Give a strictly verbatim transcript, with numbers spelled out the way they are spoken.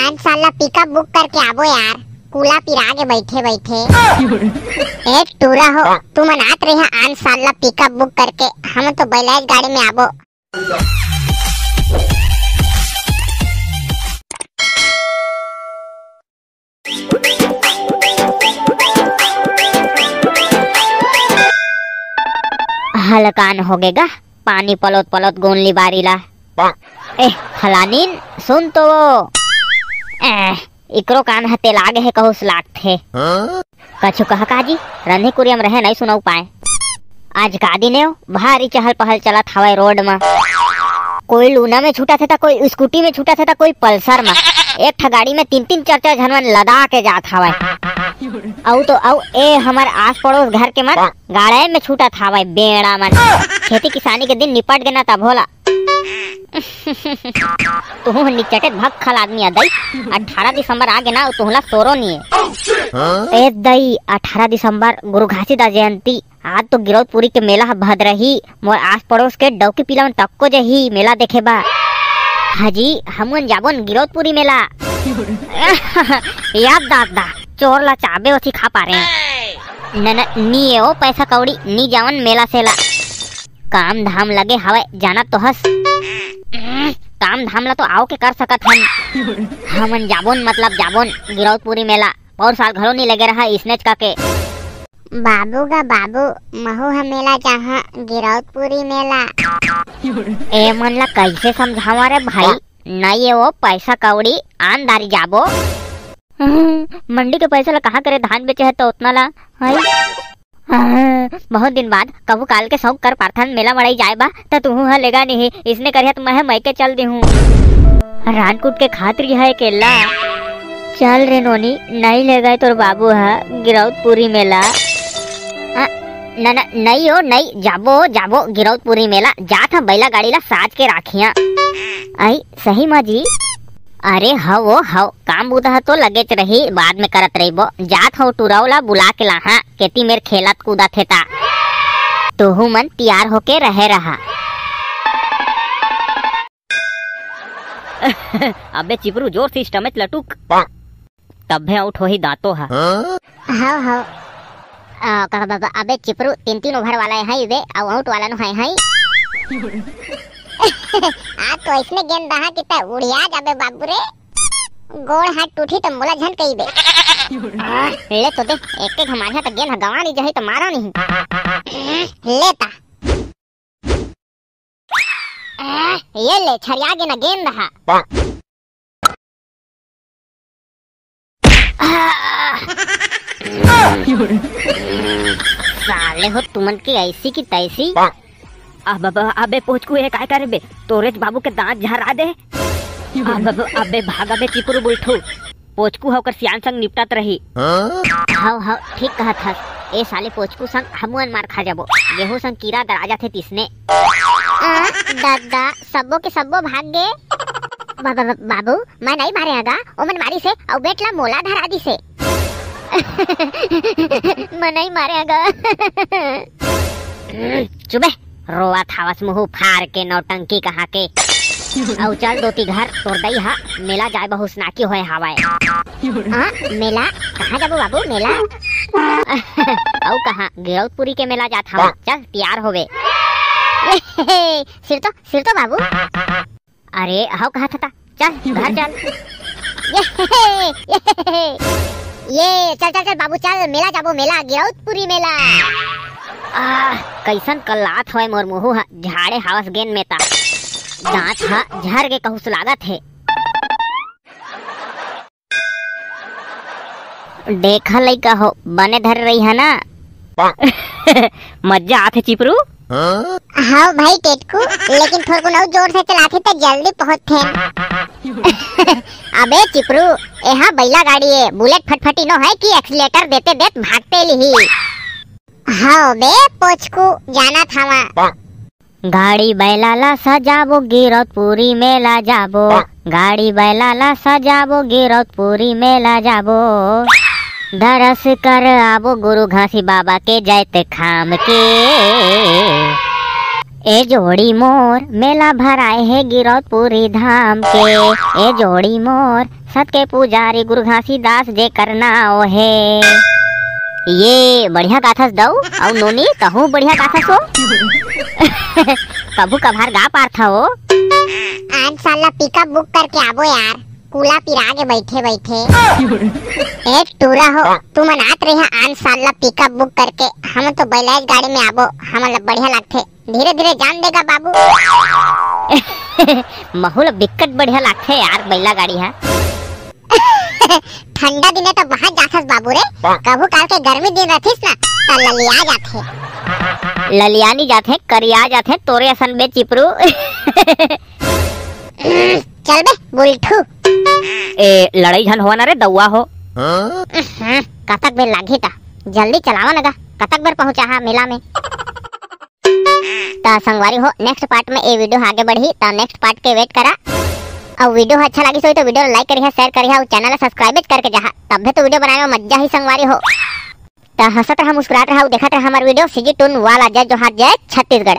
आन साल ला पिकअप बुक करके आबो यार, कुला पिरा के बैठे बैठे। ए टूरा हो, तुमन आत रहिहा आन साल ला पिकअप बुक करके, हम तो बैलाज गाड़ी में आबो। हलकान होगे गा, पानी पलोत पलोत गोंदली बारी ला। ए फलानीन, सुन तो वो। ए, इकरो कान ह तेलागे हे कहूस लागथे। कछु कह काजी, रंधी कुरियम रहे नइ सुनऊ पाए। आज का दिन ए, भारी चहल पहल चलत हवय रोड म। कोई लूना में छूटत हे त कोई स्कूटी में छूटत हे त कोई पल्सर म। एक ठा गाड़ी में तीन तीन चार चार झन मन लदा के जात हवय। अउ तो अउ ए हमर आस पड़ोस घर के मन गाड़े में छूटत हवय बेड़ा मन। खेती किसानी के दिन निपट गे ना तभो ला। तुहू ह निचटे भक्खल आदमी आ दई। अठारह दिसंबर आ गे ना, तुहला सोरो नी ए। ए दई, अठारह दिसंबर गुरु घासीदास जयंती, आज तो गिरौदपुरी के मेला ह भदरही, मोर आस पड़ोस के डौकी पीला मन तक्को जही मेला देखे बर। हाजी, हमन जाबोन गिरौदपुरी मेला। याद दादा, चोर ला चाबे ओथी खा पारे। न, न, नी ए ओ पैसा कौड़ी, नी जावन मेला सेला। काम धाम लगे हवय, जानत तो हस। काम धाम ला तो आओ के कर सकत हन। हमन जाबोन, मतलब जाबोन गिरौदपुरी मेला। पौर साल घलो नी लगे रहा इसनेच का के। बाबू गा बाबू, महू ह मेला जाहा गिरौदपुरी मेला। ए मन ला कैसे समझावा रे भाई? नई ए ओ पैसा कौड़ी, आन दारी जाबो। मंडी के पैसा ला कहाँ करे, धान बेचे है तो उतना ला। हई। हाँ, बहुत दिन बाद कभू काल के शौक कर पारथन मेला मड़ई जाए बा, त तुहू ह लेगा नहीं, इसने करिया त मैं ह मइके चल दिहूं। रानकुट के खातिर यह अकेला। चल रे नोनी, नहीं ले गए तोर बाबू ह गिरौदपुरी मेला। आ, न, न, नहीं हो, नहीं, जाबो, जाबो, गिरौदपुरी मेला, जात ह बैला गाड़ी ला साज के राखिया। आई, सही माँ जी। अरे हव ओ हव, काम बुता ह तो लगेच रही, बाद में करत रहिबो। जात हव टुरव ला बुला के लाहा, केती मेर खेलत कूदत हे ता। तुहू मन तियार होके रहे रहा। अबे चिपरू, जोर से stomach लटुक। तभे आउट होही दांतो ह। हव हव। आ, का, का, का, अबे चिपरू, तीन तीन ओवर वाला है बे, अउ आउट वाला नो है, है। आज तो ऐसने गेंद दहा कि तै उड़िया जाबे बाबू रे। गोड़ हाथ टूटी त मोला झन कही बे। आ, ले तो दे, एक एक मारिया त गेंद ह गंवा नी जाही त मारा नहीं। ले ता। आ, ये ले, छरिया गे ना गेंद ह। साले हो तुमन के ऐसी की तैसी। अब, अब, अबे पोचकू, ए काय करे बे? तोरेच बाबू के दांत झरा दे। अब, अब, अबे भाग, अबे चिपरू बुलठू। पोचकू ह ओकर सियान संग निपटत रही। हव, हव, ठीक कहत हस। ए साले पोचकू संग हमू मन मार खा जाबो। गेहूं संग कीरा गड़ा जाथे तिसने। आ, ददा, सब्बो के सब्बो भाग गे। बा-, बा-, बा-, बाबू, मैं नहीं मारे हगा, ओमन मारिस हे, अउ बेट ला मोला धरा दिस हे। मैं नहीं मारे हगा। चुबे, रोवत हवस मुंह फार के, नौटंकी कहाँ के। अउ चल दोती घर, तोर दई हा मेला जाए बहु स्नाकी होए हावय। हाँ, मेला? कहाँ जाबो बाबू, मेला? अउ कहाँ, गिरौदपुरी के मेला जात हवा। चल, तियार होवे। सिरतो, सिरतो बाबू। अरे, हव कहा था, चल, घर चल। ये, ये, ये, चल, चल, चल, बाबू, चल, मेला जाबो, मेला, गिरौदपुरी मेला। आह, कैसन कल्लात होय मोर मुहू ह, झाड़े हावस गेंद में ता। दांत ह झर के कहूस लागत हे। देखा लइका हो, बने धरे रही है ना? मजा आथे चिपरू। हाँ भाई टेटकू, लेकिन थोड़कुन अउ जोर से चलाथे त जल्दी पहुंचथे। अबे चिपरू, एहा बैला गाड़ी ए, बुलेट फटफटी नो है कि एक्सीलेटर देते देत भागते लिही। हाँ बे पोचकू, जाना था वहाँ। गाड़ी बैला ला सजाबो, गिरौदपुरी मेला जाबो। गाड़ी बैला ला सजाबो, गिरौदपुरी मेला जाबो। दरस कर आबो गुरु घासी बाबा के जैत खाम के। ए जोड़ी मोर मेला भराए हे गिरौदपुरी धाम के। ए जोड़ी मोर सत के पुजारी गुरु घासीदास जेकर नाव हे। ये बढ़िया गाथस दऊ। अउ नोनी, तहूँ बढ़िया गाथस हो। कभू कभार गा पारथा हो। आज साला पिकअप बुक करके आबो यार, कूला पिरा के बैठे बैठे। ए टूरा हो, तू मन आत रहिहा आन साल ला पिकअप बुक करके, हम तो बैलाइज गाड़ी में आबो, हमन ला बढ़िया लागथे। धीरे धीरे जान देगा बाबू। महू ला बिकट बढ़िया लागथे यार बैला गाड़ी हा। ठंडा दिने तो बहुत जाथस बाबू रे, कभू काल के गर्मी दिन रथिस ना, त ललिया जाथे। ललिया नी जाथे, करिया जाथे, तोरे असन बे चिपरू। चल बे बुलठू। ए, लड़ाई झन होवा ना रे दउआ हो। हम्म, कतक बेर लागही त जल्दी चलावा न गा, कतक बेर पहुंचा हा मेला में। त संगवारी हो, नेक्स्ट पार्ट में ए वीडियो आगे बढ़ी, त नेक्स्ट पार्ट के वेट करा। अउ वीडियो अच्छा लागिस होही त वीडियो ला लाइक करिहा, शेयर करिहा अउ चैनल ला सब्सक्राइब करके जाहा, तभे तो वीडियो बनाए में मजा ही संगवारी हो। त हंसत रहा, मुस्कुरात रहा अउ देखत रहा हमार वीडियो सीजी टून वाला। जय जोहार, जय छत्तीसगढ़।